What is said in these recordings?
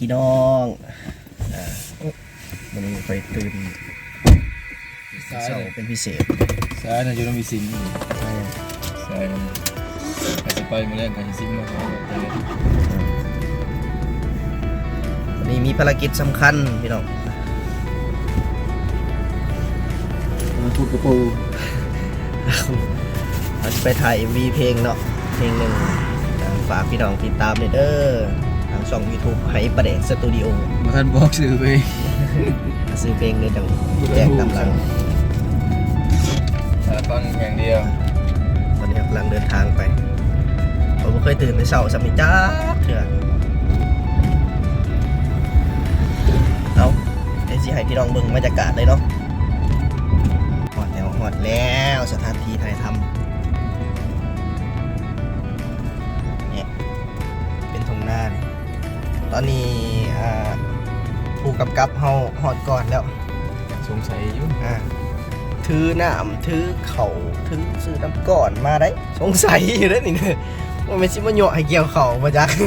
ພີ່ນ້ອງ ອ່າ ມື້ນີ້ຂ້ອຍຕື່ນ ສາຍ ເຊົ້າເປັນພິເສດ ສາຍນະຢູ່ນຳວິສິນ ສາຍ ສາຍກໍຊິໄປມື້ແລງກໍຊິຊິມາ ມື້ນີ້ມີພາລະກິດສຳຄັນພີ່ນ້ອງ ມາພຸດກະປູ ເຮົາຊິໄປຖ່າຍເອັມວີເພງເນາະ ເພງໜຶ່ງ ຝາກພີ່ນ້ອງຕິດຕາມແດ່ເດີ ທາງຊ່ອງຢູທູບໄຫປາແດກສະຕູດິໂອ ບໍ່ທັນບອກຊື່ເພງ ຊື່ເພງເດີ ຈັ່ງແຈ້ງຕາມຫຼັງ ຖ້າຟັງຢ່າງດຽວ ຕອນນີ້ກຳລັງເດີນທາງໄປ ຂ້ອຍບໍ່ເຄີຍຕື່ນແຕ່ເຊົ້າສ່ຳນີ້ຈັກເທື່ອ ເອົາ ດຽວຊິໃຫ້ພີ່ນ້ອງເບິ່ງບັນຍາກາດເລີຍເນາະ ຮອດແລ້ວ ຮອດແລ້ວ ສະຖານທີ່ຖ່າຍທຳ ເປັນທົ່ງນານີ້ ຕອນນີ້ ອ່າ ຜູ້ກຳກັບເຮົາຮອດກ່ອນແລ້ວ ສົງໄສຢູ່ ອ່າ ຖືນ້ຳ ຖືເຂົ້າ ຖືຊື້ນ້ຳກ້ອນມາໄດ໋ ສົງໄສຢູ່ເດ້ນີ້ ບໍ່ແມ່ນຊິມາຍົວະໃຫ້ກ່ຽວເຂົ້າບໍ່ຈັກ ເອ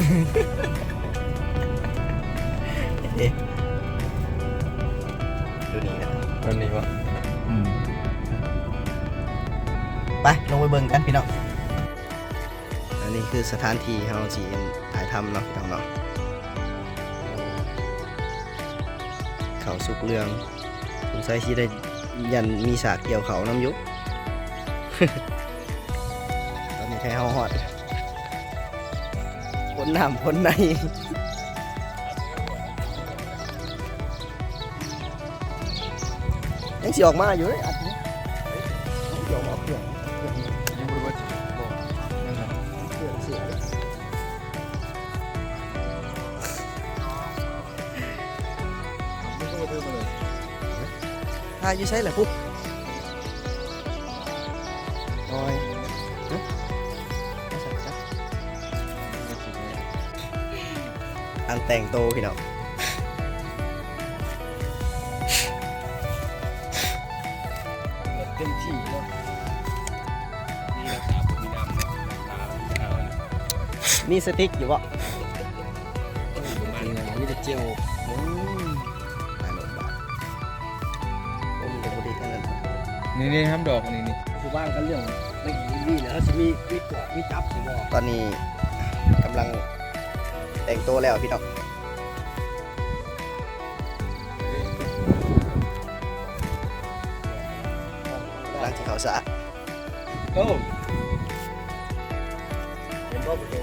ຢູ່ນີ້ນະ ອັນນີ້ບໍ່? ອືມ ໄປ ລົງໄປເບິ່ງກັນພີ່ນ້ອງ. ອັນນີ້ຄືສະຖານທີ່ເຮົາຊິຖ່າຍທຳເນາະ ພີ່ນ້ອງເນາະ ເຂົ້າສຸກເຫຼືອງ ສົງໄສຊິໄດ້ ຢ້ານມີສາກກ່ຽວເຂົ້ານຳຢູ່ ຕອນນີ້ໄທເຮົາຮອດ ພົ້ນນ້ຳພົ້ນໃນ ຍັງຊິອອກມາຢູ່ເດ້ ອັດນີ້ ຍັງຊິອອກມາເຄື່ອງ ເຄື່ອງ ຍັງບໍ່ໄດ້ເບິດ ບໍ່ ຍັງ ເຄື່ອງເສຍເດ້ ມັນກໍບໍ່ຖືກມາເລີຍ ຖ່າຍຢູ່ໃສລະພຸ້ນ? ໂອ້ຍ ການແຕ່ງໂຕພີ່ນ້ອງ ເຕັມທີ່ເນາະ ມີແຕ່ສາບ ບໍ່ມີນ້ຳເນາະ ນ້ຳຕາ ມີສະຕິກຢູ່ບໍ່? ໂອ້ຍ ບໍ່ມັນ ມີແຕ່ເຈວ ໂອ້ຍ ຕາຍແລ້ວບາດ ໂອ້ ມັນກໍບໍ່ດີປານນັ້ນ ນີ້ໆ ຫ້າມດອກ ນີ້ໆ ຄືວ່າກັນເລື່ອງນັກກິນອີ່ຫຼີແລ້ວ ເຮົາຊິມີ ມີກວດ ມີຈັບຊິບໍ່? ຕອນນີ້ກຳລັງແຕ່ງໂຕແລ້ວພີ່ນ້ອງ ກຳລັງຊິເຂົ້າສາ ໂອ້ ເຫັນບໍ່ປະຕູ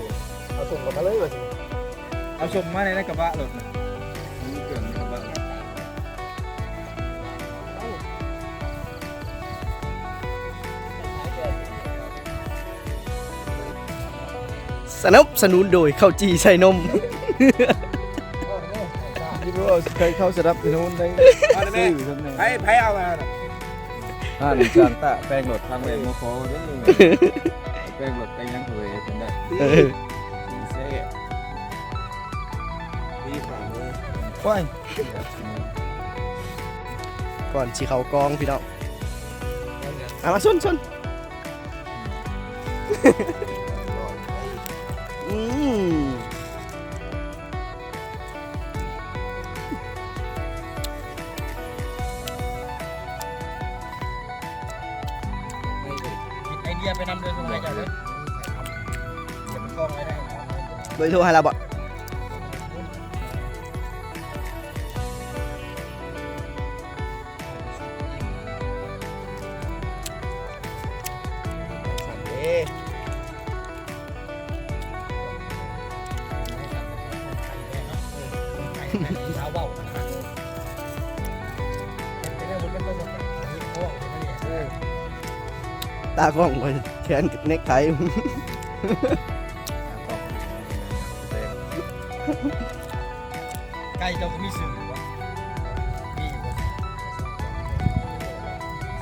ເອົາສົ່ງເຂົ້າມາເລີຍວ່າຊິ ເອົາສົ່ງມາໃນ ໃນກະບະລົດນະ ມີເຄື່ອງໃນກະບະລົດ ສະໜັບສະໜູນໂດຍເຂົ້າຈີ່ໃສ່ນົມ ຄິດວ່າໃຫ້ເຂົາສະໜັບສະໜູນໄດ້ ຊື້ຊັ້ນແດ່ ໃຜ ໃຜເອົາມານະ? ຮ້ານຊ່າງຕະແປງລົດທາງແວງມໍຄໍເດີ ແປງລົດແປງຫຍັງເຂົາເຮັດເປັນໄດ້ ເອີ ແຊບ ດີຂາດເລີຍ ໂອ້ຍ ກ່ອນຊິເຂົ້າກອງພີ່ນ້ອງ ເອົາມາຊົນ ຊົນ ອືມ ຄິດໄອເດຍໄປນຳເດີ ສົມໝາຍເຈົ້າເດີ ເກັບກ້ອງໄວ້ໄດ້ ເບີໂທໃຫ້ລາວບໍ່? ຕາກ້ອງຂ້ອຍແຂນເນັກໄທ ໄກ່ເຈົ້າກໍມີຊື່ຢູ່ບໍ່? ມີຢູ່ບໍ່?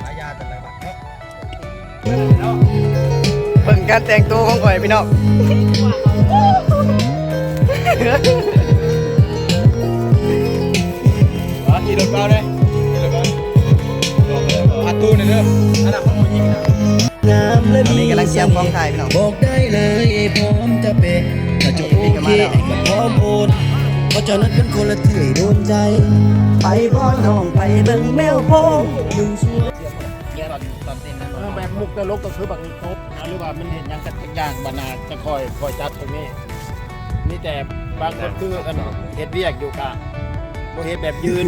ສາຍາແຕ່ລະບັດເນາະ ເບິ່ງການແຕ່ງໂຕຂອງຂ້ອຍພີ່ນ້ອງ ຂີ່ລົດເບົາເດ້ ອັດຕູ້ນີ້ເດີ ອັນນັ້ນມັນບໍ່ຍິງນະ ຕອນນີ້ກຳລັງກຽມຂອງຖ່າຍພີ່ນ້ອງ ບອກໄດ້ເລີຍພ້ອມຈະເປັນ ຂ້າເຈົ້າໂອເຄກໍພ້ອມໂອນ ເພາະເຈົ້ານັ້ນເປັນຄົນລະທີ່ໂດນໃຈ ໄປບໍ່ນ້ອງ ໄປເບິ່ງແມວໂພງ ຢູ່ສວນ ເອີ ແບບມຸກຕະຫຼົກກໍຄືບັກນີ້ຕົບນະ ຫຼືວ່າມັນເຮັດຫຍັງກັນຈັກຢ່າງ ບັດໜ້າຈະຄ່ອຍ ຄ່ອຍຈັດຕົງນີ້. ມີແຕ່ບາງຄົນຄືອັນເຮັດວຽກຢູ່ກະບໍ່ເຮັດ ແບບຢືນ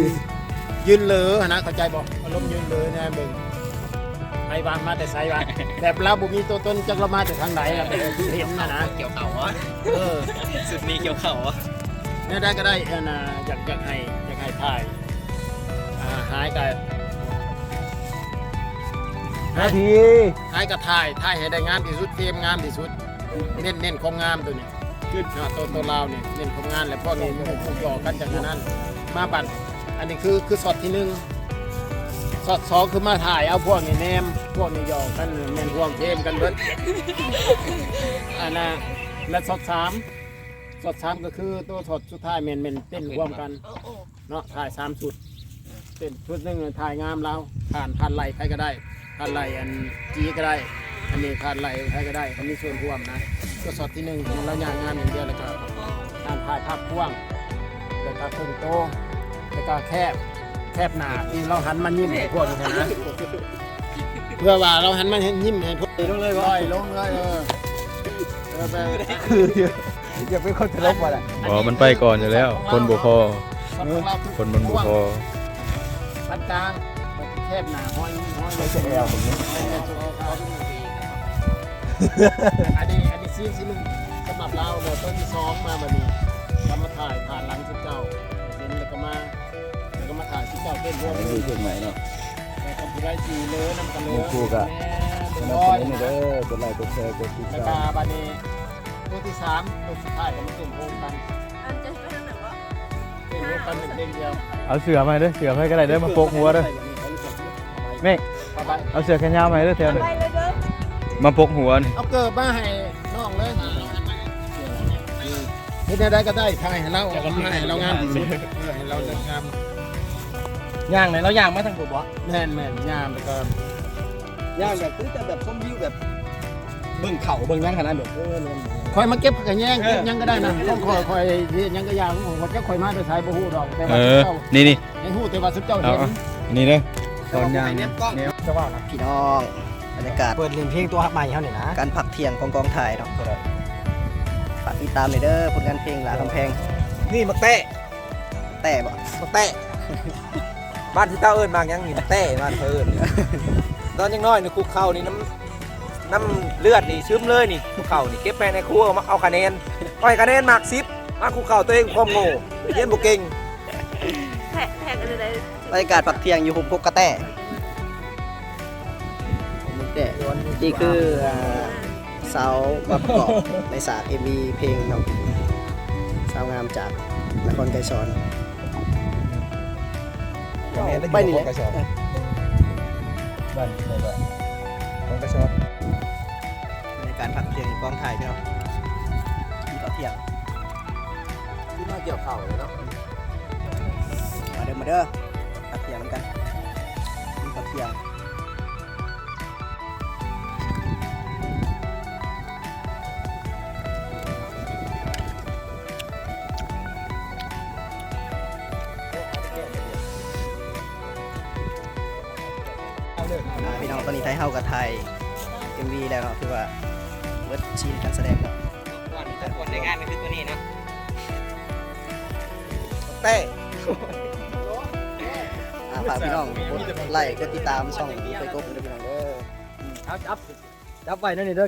ຢືນເຫຼີຫັ້ນນະ ເຂົ້າໃຈບໍ່? ອາລົມຢືນເຫຼີແນ່ເບິ່ງ ໃຜວ່າມາແຕ່ໃສວະ ແບບລາວບໍ່ມີຕົວຕົນ ຈັກລາວມາແຕ່ທາງໃດລະ ແບບເຫັນຫັ້ນນະ. ກ່ຽວເຂົ້າຫວາ? ເອີ ຊຸດນີ້ກ່ຽວເຂົ້າຫວາ? ແນວໃດກໍໄດ້ ອັນນ່າ ຢາກ ຢາກໃຫ້ ຢາກໃຫ້ຖ່າຍ ອ່າ ຫາຍກໍ ນາທີ ຫາຍກໍຖ່າຍ ຖ່າຍໃຫ້ໄດ້ງາມທີ່ສຸດ ເຟຣມງາມທີ່ສຸດ ເນັ້ນ ເນັ້ນຄວາມງາມໂຕນີ້. ຄື ໂຕ ໂຕລາວນີ້ເນັ້ນຄວາມງາມ ແລະພວກນີ້ມັນຖືກຫຍໍ້ກັນ ຈັ່ງນັ້ນມາບັດ. ອັນນີ້ຄື ຄືຊັອດທີໜຶ່ງ ຊັອດສອງຄືມາຖ່າຍເອົາພວກນີ້ແນມ ພວກນີ້ຫຍໍ້ກັນ ແມ່ນຮ່ວມເຟຣມກັນເບິດ. ອັນນ່າ ແລະຊັອດສາມ ຊັອດສາມກໍຄືໂຕຊັອດສຸດທ້າຍ ແມ່ນ ແມ່ນເຕັ້ນຮ່ວມກັນ. ເນາະ ຖ່າຍສາມຊຸດ ເປັນຊຸດໜຶ່ງ ຖ່າຍງາມລາວ ທ່ານ ທ່ານໄລ່ໃຜກໍໄດ້ ທ່ານໄລ່ອັນຈີກໍໄດ້ ອັນນີ້ທ່ານໄລ່ໃຜກໍໄດ້ ກໍມີສ່ວນຮ່ວມນະ. ກໍຊັອດທີໜຶ່ງ ລາວຍ່າງງາມຢ່າງດຽວ ແລ້ວກໍທ່ານຖ່າຍພາບກວ້າງ ແລ້ວກໍເຄິ່ງໂຕ ແລ້ວກໍແຄບ ແຄບໜ້າທີ່ລາວຫັນມາຍິ້ມໃຫ້ພວກນີ້ນະ ເພື່ອວ່າລາວຫັນມາຍິ້ມໃຫ້ພວກນີ້ ລົງເລີຍ ລອຍລົງເລີຍ ເອີ ເອີ ໄປ ຄື ຢ່າເປັນຄົນຕະຫຼົກວ່າລະ. ບໍ່ ມັນໄປກ່ອນຢູ່ແລ້ວ ຄົນບໍ່ພໍ ຄົນມັນບໍ່ພໍ. ປານກາງ ແຄບໜ້າ ຫ້ອຍ ຫ້ອຍ ແອວ ອັນນີ້ ອັນນີ້ຊີນ ຊີນໜຶ່ງສຳລັບລາວ. ແລ້ວຕົວທີສອງມາບັດນີ້ ກໍມາຖ່າຍຜ່ານຫຼັງຊຸດເຈົ້າ ເຫັນ ແລ້ວກໍມາ ແລ້ວກໍມາຖ່າຍຊຸດເຈົ້າເຕັ້ນຮ່ວມ ອັນນີ້ຄືເຄື່ອງໃໝ່ເນາະ ແລ້ວກໍຜູ້ໃດທີ່ເລີນຳກັນເລີ ໝູ່ຄູ່ກໍ ສະໜັບສະໜູນເດີ ກົດໄລ ກົດແຊ ກົດຕິດຕາມ. ແລ້ວກໍບັດນີ້ ຕົວທີສາມ ຕົວສຸດທ້າຍກໍມາເຕັ້ນໂຮມກັນ ອັນຈະໄປທາງໃນວະ? ເຕັ້ນໂຮມກັນເປັນເພງດຽວ. ເອົາເສື້ອມາໃຫ້ເດີ ເສື້ອໃຜກໍໄດ້ເດີ ມາປົກຫົວເດີ. ເມກ ເອົາເສື້ອແຂນຍາວມາໃຫ້ເດີ ແຖວໜຶ່ງ ມາປົກຫົວນີ້. ເອົາເກີບມາໃຫ້ນ້ອງເລີຍ ເຮັດແນວໃດກໍໄດ້ ຖ່າຍໃຫ້ລາວອອກມາ ໃຫ້ລາວງາມທີ່ສຸດ ເອີ ໃຫ້ລາວງາມ. ຍ່າງໃນລາວຍ່າງມາທາງພຸ້ນບໍ? ແມ່ນໆ ຍ່າງໄປກ່ອນ ຍ່າງແບບຄືຈະແບບຊົມວິວ ແບບເບິ່ງເຂົ້າເບິ່ງຫຍັງຫັ້ນນະ ແບບ ເອີ ແມ່ນ ຂ້ອຍມາເກັບຂະແຍງ ເອີ ເກັບຫຍັງກໍໄດ້ນະ ຂອງຂ້ອຍ ຂ້ອຍເຮັດຫຍັງກໍຢ່າ ຂອງຂ້ອຍ ຈັກຂ້ອຍມາແຕ່ໃສບໍ່ຮູ້ດອກ ແຕ່ວ່າ ເອີ ເຈົ້າ ນີ້ໆ ໃຫ້ຮູ້ແຕ່ວ່າຊຸມເຈົ້າເຫັນ ນີ້ເດີ ຕອນຍ່າງ ແຕ່ວ່າ ພີ່ນ້ອງ ບັນຍາກາດ ເປີດຫຼິ້ນເພງຕົວຮັກໃໝ່ເຮົານີ້ນະ ການພັກທ່ຽງຂອງກອງຖ່າຍເນາະ. ຝາກຕິດຕາມແດ່ເດີ ຜົນງານເພງຫຼາຄຳແພງ. ນີ້ໝາກແຕ້ ແຕ້ບໍ່? ໝາກແຕ້ ບ້ານທີ່ເຕົ້າເອີ້ນໝາກຫຍັງນີ້? ໝາກແຕ້ ບ້ານເຂົາເອີ້ນ. ຕອນຍັງນ້ອຍນີ້ຄຸກເຂົ່ານີ້ ນ້ຳ ນ້ຳເລືອດນີ້ຊຶມເລີຍນີ້ ຄຸກເຂົ່ານີ້ ເກັບໄປໃນຄົວ ມາເອົາຄະແນນ ຂ້ອຍຄະແນນມາກສິບ ມາຄຸກເຂົ່າຕົວເອງຄວາມໂງ່ ຮຽນບໍ່ເກັ່ງ. ແພະ ແພະກັນໄດ້ ບັນຍາກາດພັກທ່ຽງຢູ່ຫຸບກົກກະແຕ້ ແຕ່ ນີ້ຄື ອ່າ ສາວມາປະກອບໃນສາກເອັມວີເພງເນາະ ສາວງາມຈາກນະຄອນໄກສອນ. ແມ່ນ ໄປນີ້ແຫຼະ ນະຄອນໄກສອນ ບ້ານ ນະຄອນໄກສອນ. ບັນຍາກາດພັກທ່ຽງຢູ່ກອງຖ່າຍເນາະ ກິນເຂົ້າທ່ຽງ ຄືມາກ່ຽວເຂົ້າເລີຍເນາະ. ມາເດີ ມາເດີ ພັກທ່ຽງນຳກັນ ກິນເຂົ້າທ່ຽງ. ອ່າ ພີ່ນ້ອງ ຕອນນີ້ໄທເຮົາກໍຖ່າຍເອັມວີແລ້ວເນາະ ຖືວ່າເບິດຊີນການສະແດງແລ້ວ. ກ່ອນ ກ່ອນໃນງານກໍຄືຕົວນີ້ເນາະ ແຕ້. ອ່າ ຝາກພີ່ນ້ອງກົດໄລກ໌ ກົດຕິດຕາມຊ່ອງໄປກົບເດີພີ່ນ້ອງເດີ. ຈັບ ຈັບ ຈັບໄວ້ແນວນີ້ເດີ.